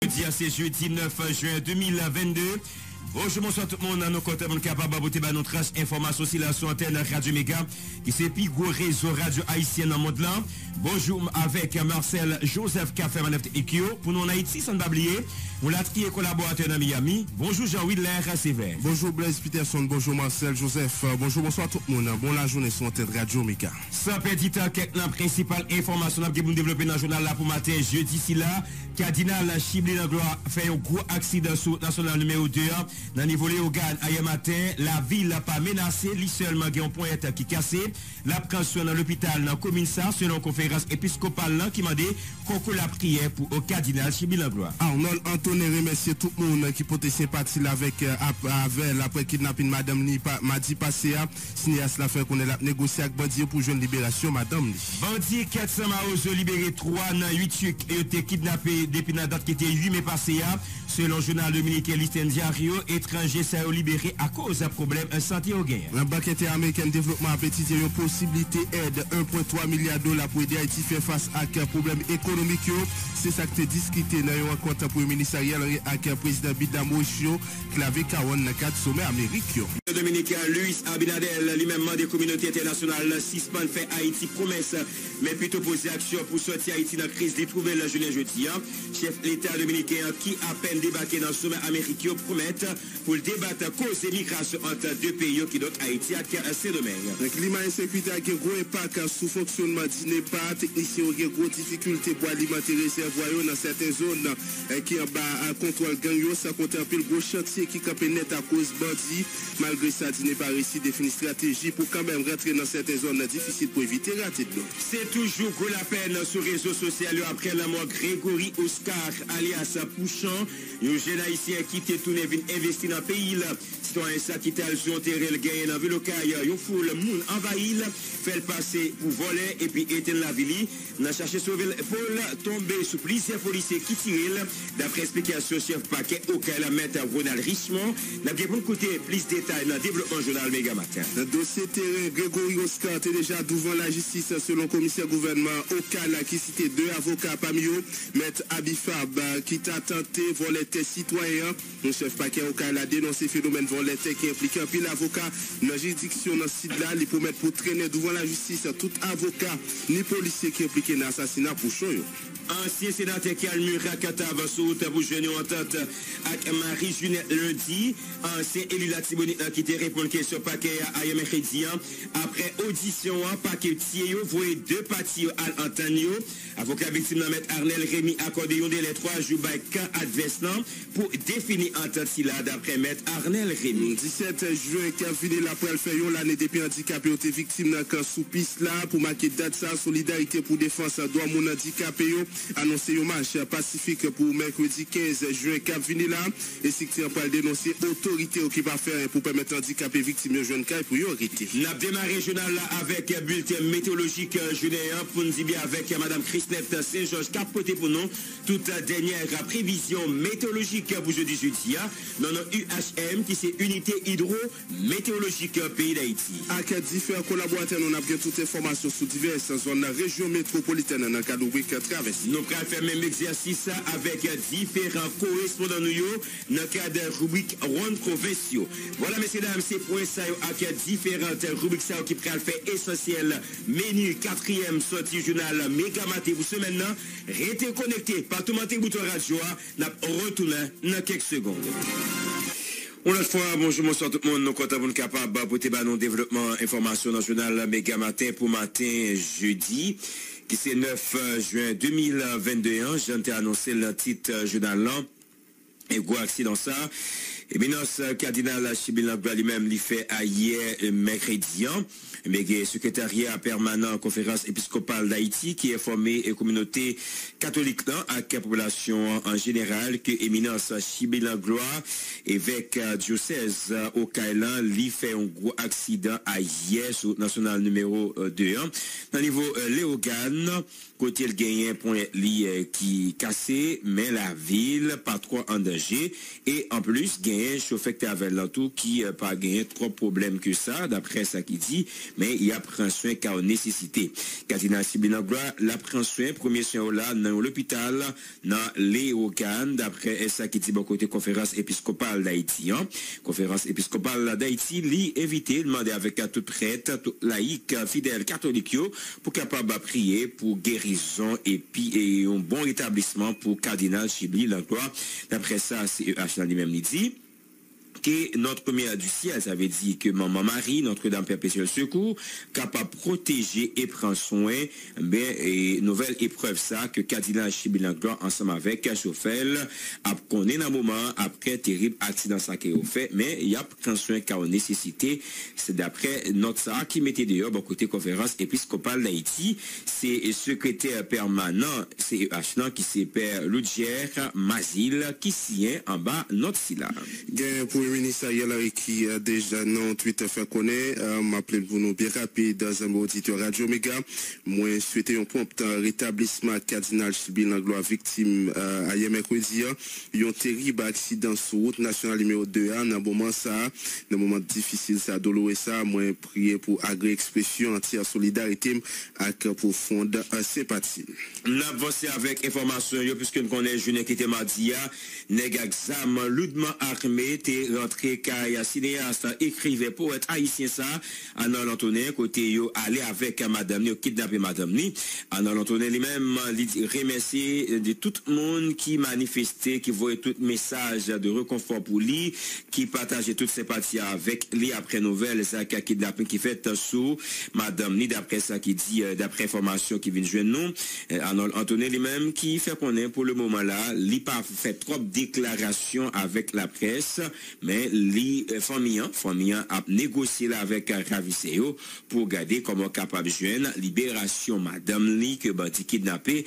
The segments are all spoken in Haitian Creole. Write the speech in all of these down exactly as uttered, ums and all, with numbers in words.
Jodi a, se jedi nèf jen de mil vennde. Bonjou, bonswa tout moun. Nou kontan pou n kapab pote ba nou tranch enfòmasyon sila sou antèn Radyo Mega, ki se pi gwo rezo radyo ayisyen nan mond lan. Bonjou, m avèk Marcel Joseph k ap fè manèv teknik yo pou nou ann Ayiti, san n pa bliye yon latriye kolaboratè nan Miami. Bonjou, Jean Widler Sévère. Bonjou, Blaise Peterson. Bonjou, Marcel Joseph. Bonjou, bonswa tout moun. Bon lajounen sou antèn Radyo Mega. San pèdi tan, kèk nan prensipal enfòmasyon n ap gen pou n devlope nan jounal la pou maten jedi sila. Kadinal Chibly Langlois fè yon gwo aksidan sou wout nasyonal nimewo de an nan nivo Leyogàn ayè maten. Lavil pa menase, li sèlman gen yon ponyèt ki kase. L ap pran swen nan lopital nan komin sa, selon konferans episkopal lan ki mande konkou lapriyè pou Kadinal Chibly Langlois. Arnold Antonin remèsye tout moun ki pote senpati l avèk, ap, avè l apre kidnapin madanm li pa, madi pase a. Sineyas la fè konnen l ap negosye ak bandi yo pou jwenn liberasyon madanm li. Bandi Kèt San Mawozo libere twa nan uit yo te kidnape depi nan dat ki te uit me pase a. Selon jounal dominiken Listin Diario, etranje sa yo libere akoz pwoblèm sante yo genyen. Bank Entèamerikèn Devlopman ap etidye yon posiblite èd en pwen twa milya dola pou ede Ayiti fè fas ak pwoblèm ekonomik yo. Se sa k te diskite nan yon rankont Premye Minis Ariel Henry ak Prezidan Bidla Mauricio Clavé Caron nan kad somè Amerik yo. Dominik Luis Abinader li menm mande kominote entènasyonal sispann fè Ayiti pwomès, men pito poze aksyon pou sòti Ayiti nan kriz li twouve l jounen jodi a. Chèf Leta dominiken an, ki apèn debake nan somè Amerik yo, pwomèt pou l debat koze migrasyon ant de peyi yo, kidonk Ayiti ak Sendomeng. Klima ensekirite a gen gwo enpak sou fonksyonman DINEPA. Teknisyen yo gen gwo difikilte pou alimante rezèvwa yo nan sèten zòn, eh, ki anba, eh, kontwòl gang yo, san konte anpil gwo chantye ki kanpe nèt akoz bandi. Malgre sa, DINEPA resi defini estrateji pou kanmenm rantre nan sèten zòn difisil pou evite rate dlo. Se toujou gwo lapèn sou rezo sosyal yo apre lanmò Gregory Oscar, alyas Pouchon, yon jèn ayisyen ki te tounen vin envesti nan peyi l. Sitwayen sa ki t al sou yon teren l genyen nan vil Okay, yon foul moun anvayi l, fè l pase pou vòlè epi etenn lavi li. Nan chache sove l, po l tonbe sou plizyè polisye ki tire l, dapre esplikasyon chèf pakè Okay la, Mèt Ronald Richemond. N ap gen pou n koute plis detay nan devlopman jounal Mega Maten. Dosye teren Gregory Oscar te deja douvan lajistis, selon komisè gouvènman Okay la, ki site de avoka, pami yo Mèt Abifab, ki ta tante vòlè tè sitwayen an. Yon chèf pakè Okay la denonse fenomèn vòlè tè ki enplike anpil avoka nan jiridiksyon nan Sid la. Li pwomèt pou trennen douvan lajistis tout avoka ni polisye ki enplike nan asasina Pouchon yo. Ansyen senatè Carl Murat Cantave sou wout pou jwenn yon antant ak Marie Junette Lundy. Ansyen eli Latibonit lan ki te reponn kesyon pakè a ayè mèkredi an. Apre odisyon an, paketye yo voye de pati yo al antann yo. Avoka viktim nan, Mèt Arnel Remy, akòde yon delè twa jou bay kan advès lan pou defini antant sila, dapre Mèt Arnel Remy. Disèt jen k ap vini la pral fè yon lane depi andikape yo te viktim nan kan Soupis la. Pou make dat sa, Solidarite pou Defans Dwa Moun Andikape yo anonse yon mach pasifik pou mèkredi kenz jen k ap vini la. Estrikti an pral denonse otorite yo ki pa fè anyen pou pèmèt andikape viktim yo jwenn kay pou yo rete. N ap demare jounal la avèk bilten metewolojik jounen an pou n di byen avèk Madam Chrisnette Saint Georges k ap pote pou nou tout dènyè previzyon metewolojik pou jodi jedi a nan non U H M, ki se Inite Idwo Metewolojik Peyi Dayiti. Ak diferan kolaboratè nou, n ap gen tout enfòmasyon sou divès zòn nan rejyon metwopolitèn nan kad ribrik Travèse. Nou pral fè menm egzèsis sa avèk diferan korespondan nou yo nan kad ribrik Wonn Pwovens yo. Vwala, mesyedam, se pwen sa yo ak diferan ribrik sa yo ki pral fè esansyèl meni katriyèm sòti jounal Mega Maten pou semèn nan. Rete konekte pa tou mante bouton radyo a, n ap retounen nan kèk segonn. Yon lòt fwa, bonjou, bonswa tout moun. Nou kontan pou n kapab pote ba nou devlopman enfòmasyon nan jounal Mega Maten pou maten jedi, ki se nèf jen de mil vennde an, jan n te anonse l nan tit jounal lan. E gwo aksidan sa, Eminans Kadinal Chibly Langlois li menm, li fè ayè, eh, mèkredi an. Ebyen, gen sekretarya pèmanan Konferans Episkopal Dayiti ki enfòme, eh, kominote katolik lan ak popilasyon an an jeneral ke Eminans Chibly Langlois, evèk, eh, dyosèz, eh, Okay lan, li fè yon gwo aksidan ayè sou wout nasyonal nimewo, eh, de an, nan nivo, eh, Leyogàn, kote l genyen ponyèt li, eh, ki kase, men lavi l pa twò an danje. E anplis, genyen Gen chofè k te avè l lan tou ki pa genyen twòp pwoblèm ke sa, daprè sa ki di, men y ap pran swen ka yo nesesite. Kadinal Sibyl Langlois, l ap pran swen, premye swen yo la nan yon lopital nan Leyogàn, daprè sa ki di bò kote Konferans Episkopal Dayiti an. Konferans Episkopal Dayiti, li envite, l mande avèk tout prèt, tout layik, fidèl katolik yo, pou kapab priye pou gerizon epi e yon bon retablisman pou Kadinal Sibyl Langlois. Daprè sa, C E H lan li menm li di, que notre Mère du Ciel, sa vle di ke Manman Mari, Notre Dame Perpétuelle Secours, kapab pwoteje e pran swen, ben, e nouvèl eprèv sa ke Kadinal Sibyl Langlois ansanm avèk chofè l ap konnen nan moman an aprè terib aksidan sa ke yo fè, men y ap pran swen ka yo nesesite. Se daprè nòt sa a ki mete deyò bò kote Konferans Episkopal Dayiti. Se sekretè pèmanan C E H lan ki se Pè Ludger Mazil ki siyen anba nòt sila. Gen Premye Minis Ariel Henry ki deja nan yon tweet fè konnen, m ap li l pou nou byen rapid, zanmi oditè Radyo Mega, mwen swete yon pwonp retablisman Kadinal Sibyl Langlois, viktim ayè mèkredi a yon terib aksidan sou wout nasyonal nimewo de a. Nan moman sa a, nan moman difisil sa, douloure sa, mwen priye pou agre ekspresyon antyè solidarite m ak pwofonn senpati m. N ap vanse avèk enfòmasyon yo, piske n konnen jounen ki te madi a, nèg ak zam loudman ame te rantre kay sineyas, ekriven, powèt ayisyen sa, Arnold Antonin, kote yo ale avèk madanm ni, yo kidnape madanm ni. Arnold Antonin li menm, li remèsye de tout moun ki manifeste, ki voye tout mesaj de rekonfò pou li, ki pataje tout senpati avèk li aprè nouvèl zak kidnapin ki fèt sou madanm ni, daprè sa ki di, daprè enfòmasyon ki vin jwenn nou. Arnold Antonin li menm ki fè konnen pou le moman la, li pa fè twòp deklarasyon avèk laprès, men li, fanmi an, fanmi an ap negosye la avèk ravisè yo pou gade kòman kapab jwenn liberasyon madanm li ke bandi kidnape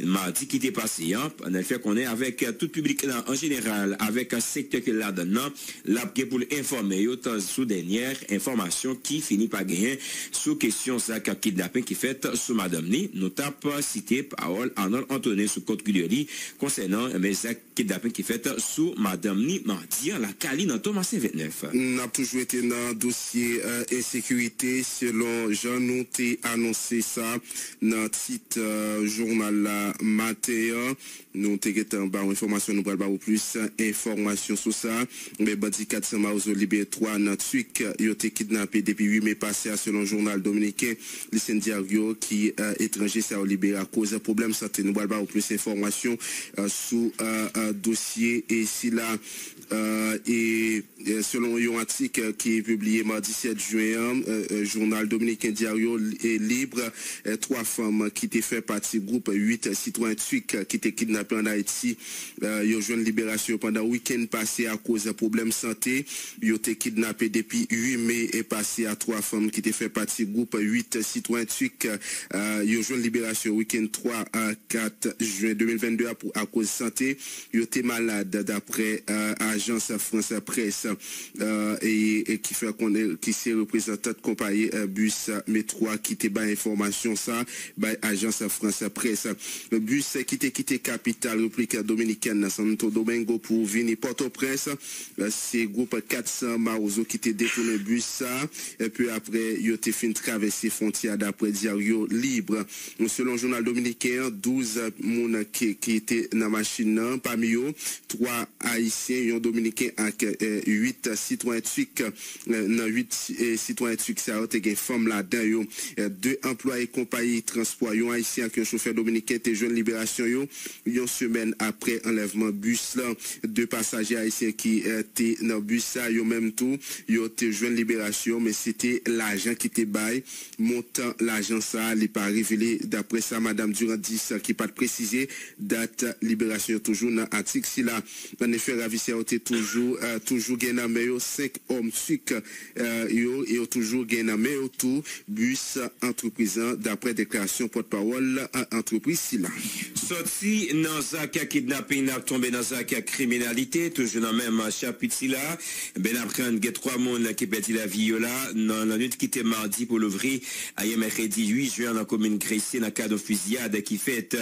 madi ki te pase an, pandan l fè konnen avèk tout piblik la an jeneral, avèk sektè ke l ladann nan, l ap gen pou l enfòme yo tan sou dènyè enfòmasyon ki fini pa genyen sou kesyon zak kidnapen ki fèt sou madanm ni. Nou t ap site pawòl Arnold Antonin sou kont Twitter li konsènan, men, zak kidnapen ki fèt sou madanm ni madi an lakay li nan Tomasen vennèf. N ap toujou rete nan dosye ensekirite, selon jan nou te anonse sa nan tit jounal la maten an. Nou te gentan ba w enfòmasyon, nou pral ba w plis enfòmasyon sou sa. Men bandi kat san Mawozo libere twa nan Twik yo te kidnape depi uit me pase a, selon jounal dominiken Listín Diario, ki etranje sa yo libere akoz pwoblèm sante. Nou pral ba w plis enfòmasyon sou dosye e sila. E selon yon atik ki pibliye madi sèt jen an, jounal dominiken Diario Libre, twa fanm ki te fè pati gwoup uit sitwayen Twik ki te kidnape ann Ayiti, yo jwenn liberasyon yo pandan wikenn pase akoz pwoblèm sante. Yo te kidnape depi uit me pase a twa fanm ki te fè pati gwoup uit sitwayen Twik. Yo jwenn liberasyon wikenn twa a kat jen de mil vennde a pou akoz sante. Yo te malad, daprè ajans Frans Près, e ki fè konnen ki se reprezantan konpayi bis metwo a ki te bay enfòmasyon sa bay ajans Frans Près. Bis ki te kite kapital Repiblik Dominikèn nan Santo Domingo pou vini Pòtoprens, se gwoup kat san Mawozo ki te detounen bis sa, epi aprè yo te fin travèse fwontyè a, daprè Diario Libre. Selon jounal dominiken an, douz moun ki, ki te nan machin nan, pami yo twa Ayisyen, yon Dominiken ak uit sitwayen Twik. Nan uit sitwayen Twik sa yo, te gen fanm ladan yo. De anplwaye konpayi transpò, yon Ayisyen ak yon chofè dominiken, te jwenn liberasyon yo yon semèn aprè anlèvman bis lan. De pasaje ayisyen ki te nan bis sa yo menm tou, yo te jwenn liberasyon, men se te lajan ki te bay. Montan lajan sa a, li pa revele, daprè sa madanm Durandis, ki pa t presize dat liberasyon yo, toujou nan atik sila. Annefè, ravisè yo te toujou, toujou gen nan men yo senk òm Twik yo, e yo toujou gen nan men yo tou bis antrepriz lan, daprè deklarasyon pòtpawòl antrepriz sila. Sòti nan zak kidnaping, n ap tonbe nan zak kriminalite, toujou nan menm chapit sila. Ben aprann gen twa moun ki pèdi lavi yo la nan lannwit ki te madi pou louvri ayè mèkredi uit jen an nan komin Gresye nan kad yon fiziyad ki fèt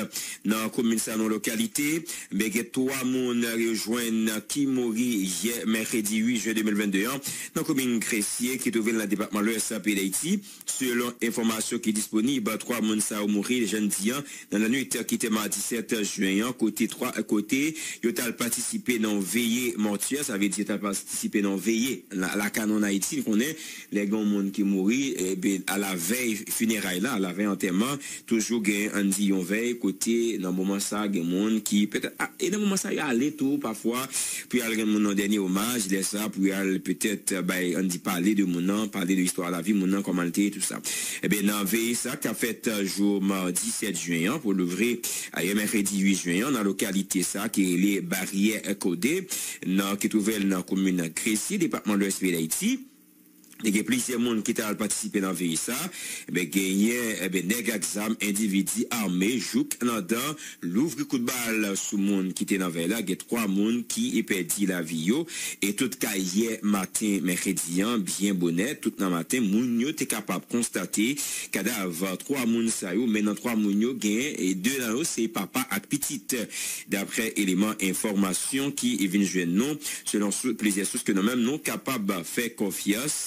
nan komin sa nan lokalite. Ben gen twa moun yo jwenn ki mouri yè mèkredi uit jen de mil vennde an, nan komin Gresye, ki twouve l nan depatman Lwès peyi Dayiti. Selon enfòmasyon ki disponib, twa moun sa yo mouri jodi a, nan lannwit ki te madi sèt jen an, kote twa, kote yo t al patisipe nan yon veye mòtyè, sa vle di yo t al patisipe nan yon veye la, lakay nou ann Ayiti, n konnen, lè gen yon moun ki mouri, e ben, alavèy fineray la, alavèy antèman, toujou gen, ann di, yon vèy kote, nan moman sa, gen moun ki, petèt, a, e nan moman sa, yo ale tou, pafwa, pou y al rann moun nan dènye omaj, lè sa, pou y al, petèt, bay, ann di, pale de moun nan, pale de istwa lavi moun nan, kòman l te ye, tou sa. Eben, nan veye sa, k ap fèt, jou madi sèt jen an, pou louvri, ayè mèkredi uit jen an, nan lokalite sa, ki rele Baryè Kode, nan, ki twouve l nan komin Gresye, depatman Lwès peyi Dayiti. Te gen plizyè moun ki t al patisipe nan veye sa. Eben, genyen, eben, nèg ak zam, endividi ame jouk nan dan, louvri kout bal sou moun ki te nan vèy la. Gen twa moun ki pèdi lavi yo. E tout kay yè maten mèkredi an, byen bonè, tout nan maten, moun yo te kapab konstate kadav twa moun sa yo. Men nan twa moun yo, gen, e de nan yo se papa ak pitit. Daprè eleman enfòmasyon ki vin jwenn nou, selon sou, plizyè sous ke nou menm nou kapab fè konfyans,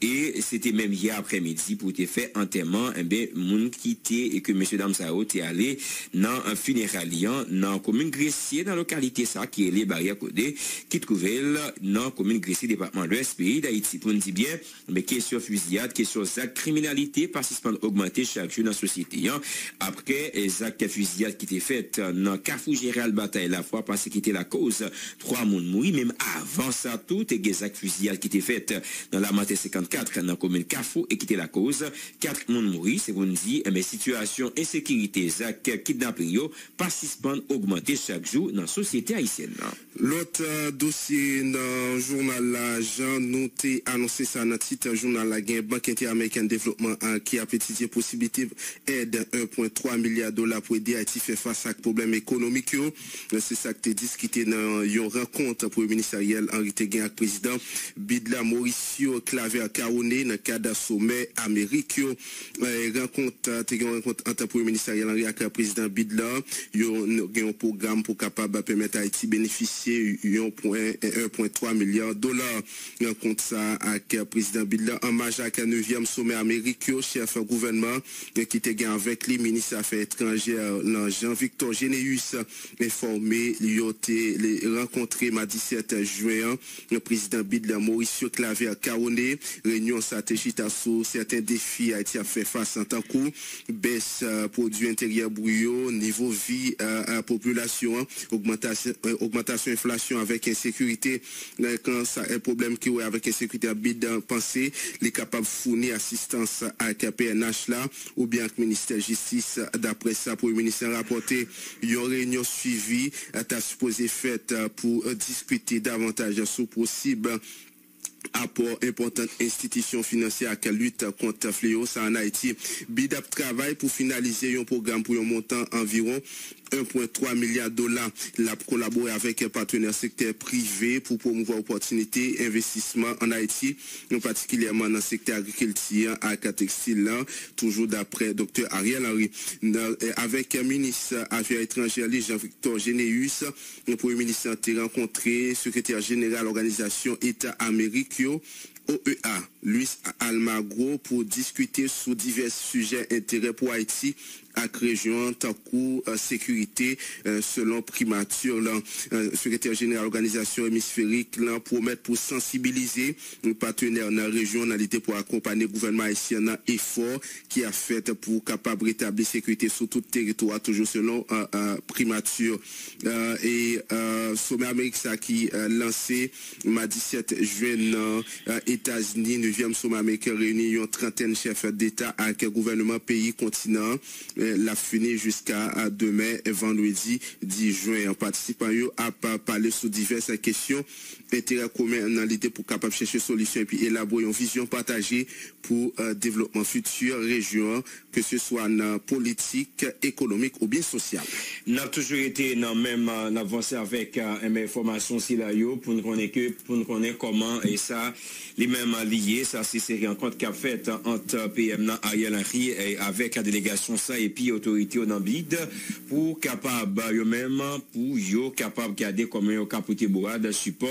e se te menm yè aprèmidi pou te fè antèman, enben, moun ki te, e ke mesye dam sa yo te ale nan fineray li an, nan komin Gresye, nan lokalite sa ki rele Baryè Kode, ki twouve l nan komin Gresye, depatman Lwès, peyi Dayiti. Pou n di byen, men kesyon fiziyad, kesyon zak kriminalite pa sispann ogmante chak jou nan sosyete an. Apre, eh, zak fiziyad ki te fèt nan Kafou Jeneral Batay Lafwa pase ki te lakoz twa moun mouri, menm avan sa tou, te gen zak fiziyad ki te fèt nan Lamanten senkannkat nan komin Kafou e ki te lakoz kat moun mouri. Se pou n di, eh, men sitiyasyon ensekirite, zak kidnaping yo pa sispann ogmante chak jou nan sosyete ayisyèn nan. Lòt, eh, dosye nan jounal la, jan nou te anonse sa nan tit jounal la, gen Bank Entè-Amerikèn Devlopman an ki ap etidye posiblite èd en pwen twa milya dola pou ede Ayiti fè fas ak pwoblèm ekonomik yo. Se sa k te diskite nan yon rankont Premye Minis Ariel Henry te gen ak Prezidan Bidla Mauricio Claver Caroné nan kad somè Amerik yo. Eh, rankont, eh, te gen yon rankont ant Premye Minis Ariel Henry ak Prezidan Bidla. Yo n-, gen yon pwogram pou kapab pèmèt Ayiti benefisye yon pwen, en pwen twa milya dola. Rankont sa ak Prezidan Bidla an maj ak nevyèm somè Amerik yo, chèf gouvènman ki te gen avèk li, minis afè etranjè lan Jean Victor Généus enfòme yo te le rankontre madi sèt jen an, Prezidan Bidla Mauricio Claver Caroné. Reyinyon sa te chita sou sèten defi Ayiti ap fè fas an, tankou bès, eh, pwodui enteryè bri yo, nivo vi, eh, eh, popilasyon an, ogmantasyon, eh, ogmantasyon enflasyon avèk ensekirite. Eh, kan sa, eh, pwoblèm ki wè avèk ensekirite ap Bidla panse li kapab founi asistans ak P N H la oubyen ak Ministè Jistis, daprè sa Premye Minis lan rapòte. Yon reyinyon swivi, eh, ta sipoze fèt, eh, pou, eh, diskite davantaj sou posib apò enpòtan enstitisyon finansyè ak lit kont fleyo sa ann Ayiti. Bid ap travay pou finalize yon pwogram pou yon montan anviwon en pwen twa milya dola. L ap kolabore avèk patnè sektè prive pou pwomouvwa opòtinite envestisman ann Ayiti, patikilyèman nan sektè agrikilti an ak tekstil lan, toujou daprè Doktè Ariel Henry. Nan, eh, avèk minis afè etranjè li, Jean Victor Généus, Premye Minis lan te rankontre Sekretè Jeneral Òganizasyon Eta Amerik yo, O E A, Luis Almagro, pou diskite sou divès sijè enterè pou Ayiti ak rejyon an, tankou, eh, sekirite, eh, selon Primati lan. Eh, Sekretè Jeneral Òganizasyon Emisferik lan pwomèt pou sansibilize patnè nan rejyon nan lide pou akonpanye gouvènman ayisyen nan efò ki ap fèt pou kapab retabli sekirite sou tout teritwa, toujou selon, eh, eh, Primati. Eh, e, eh, somè Amerik sa ki, eh, lanse madi sèt jen nan, eh, Etazini, nevyèm somè ameriken reyini yon trantèn chèf deta ak gouvènman peyi kontinan an. Eh, l ap fini jiska, eh, demen, vandredi dis jen an. Patisipan yo ap, eh, pale sou divès kesyon enterè komen nan lide pou kapab chèche solisyon epi elabore yon vizyon pataje pou, eh, devlopman fiti rejyon an, keseswa nan politik, ekonomik oubyen sosyal. N ap toujou rete nan menm, eh, n ap vanse avèk, eh, menm enfòmasyon sila yo pou n konnen ke, pou n konnen kòman e sa li menm li ye. Sa se seri rankont k ap fèt ant P M nan Ariel Henry, eh, avèk delegasyon sa epi otorite yo nan bid pou kapab, yo menm, pou yo kapab gade kòman yo ka pote bourad sipò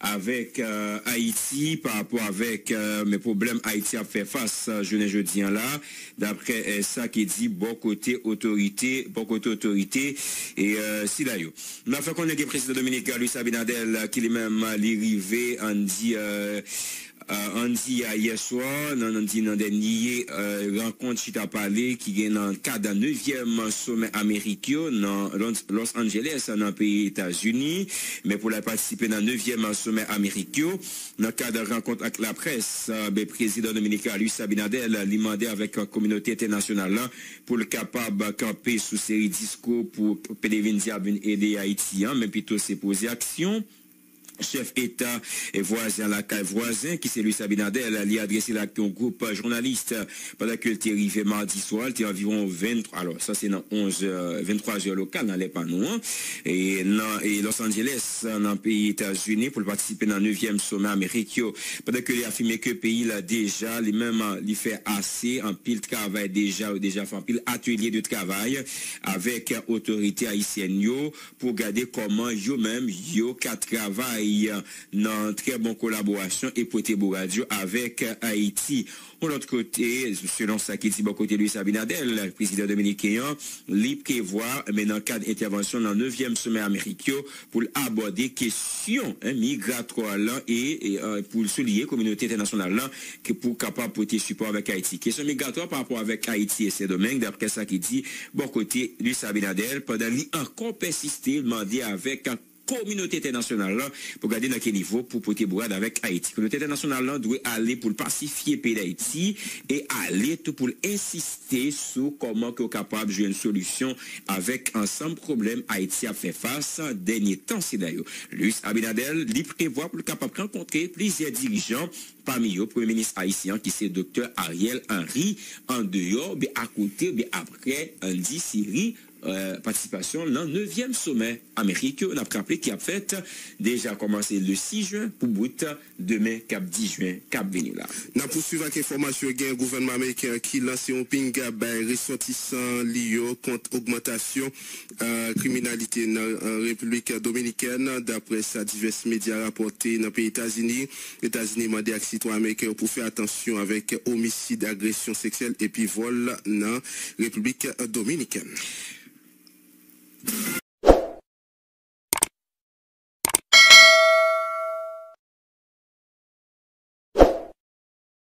avèk, euh, Ayiti pa rapò avèk, euh, men pwoblèm Ayiti ap fè fas, euh, jounen jodi an la, daprè, euh, sa ki di bò kote otorite, bò kote otorite e, euh, sila yo. N ap fè konnen gen prezidan Dominik Luis Abinader, euh, ki li menm, euh, li rive, ann di, euh, euh, ann di a yè swa, nan, ann di nan dènye, euh, rankont chita pale ki gen nan kad nevyèm somè Amerik yo nan Los, Los Angeles, nan peyi Etazini. Men pou l al patisipe nan nevyèm somè Amerik yo, nan kad rankont ak laprès, euh, ben, prezidan Dominik Luis Abinader li mande avèk kominote entènasyonal la pou l kapab kanpe sou seri diskou pou P D vin di ap vin ede Ayiti an, men pito se poze aksyon. Chèf eta e vwazen lakay vwazen, ki se Luis Abinader, li adrese l ak yon gwoup jounalis pandan ke l te rive madi swa, l te anviwon venntwa, alò, sa se nan onz è, venntwa zè lokal nan lè pa nou an, e nan, e Los Angeles, nan peyi Etazini, pou l patisipe nan nevyèm somè Amerik yo. Pandan ke li afime ke peyi l deja, li menm, li fè ase, anpil travay deja, yo deja fè anpil atelye de travay avèk otorite ayisyèn yo, pou gade kòman yo menm yo ka travay nan trè bon kolaborasyon e pote bourad yo avèk Ayiti. Yon lòt kote, selon sa ki di bò kote Luis Abinader, prezidan dominiken an, li prevwa, men nan kad entèvansyon nan nevyèm somè Amerik yo, pou l abòde kesyon, en, migratwa lan e, e, euh, pou l souliye kominote entènasyonal lan ke pou kapab pote sipò avèk Ayiti. Kesyon migratwa pa rapò avèk Ayiti e Sendomeng, daprè sa ki di bò kote Luis Abinader, pandan li ankò pèsiste mande avèk kominote entènasyonal lan pou gade nan ki nivo pou pote bourad avèk Ayiti. Kominote entènasyonal lan dwe ale pou l pasifye peyi Dayiti e ale tou pou l ensiste sou kòman ke yo kapab jwenn solisyon avèk ansanm pwoblèm Ayiti ap fè fas dènye tan sila yo. Luis Abinader, li prevwa pou l kapab rankontre plizyè dirijan, pami yo premye minis ayisyen an ki se Doktè Ariel Henry, andeyò oubyen akote oubyen aprè Andy Siri, euh, patisipasyon nan nevyèm somè Amerik yo, n ap raple ki ap fèt deja kòmanse le sis jen pou bout demen k ap dis jen k ap vini la. N ap pouswiv ak enfòmasyon yo. Gen gouvènman ameriken an ki lanse yon pinga bay resòtisan li yo kont ogmantasyon, euh, kriminalite nan, euh, Repiblik Dominikèn, daprè sa divès medya rapòte nan peyi Etazini. Etazini mande ak sitwayen ameriken yo pou fè atansyon avèk omisid, agresyon seksyèl epi vòl nan Repiblik Dominikèn.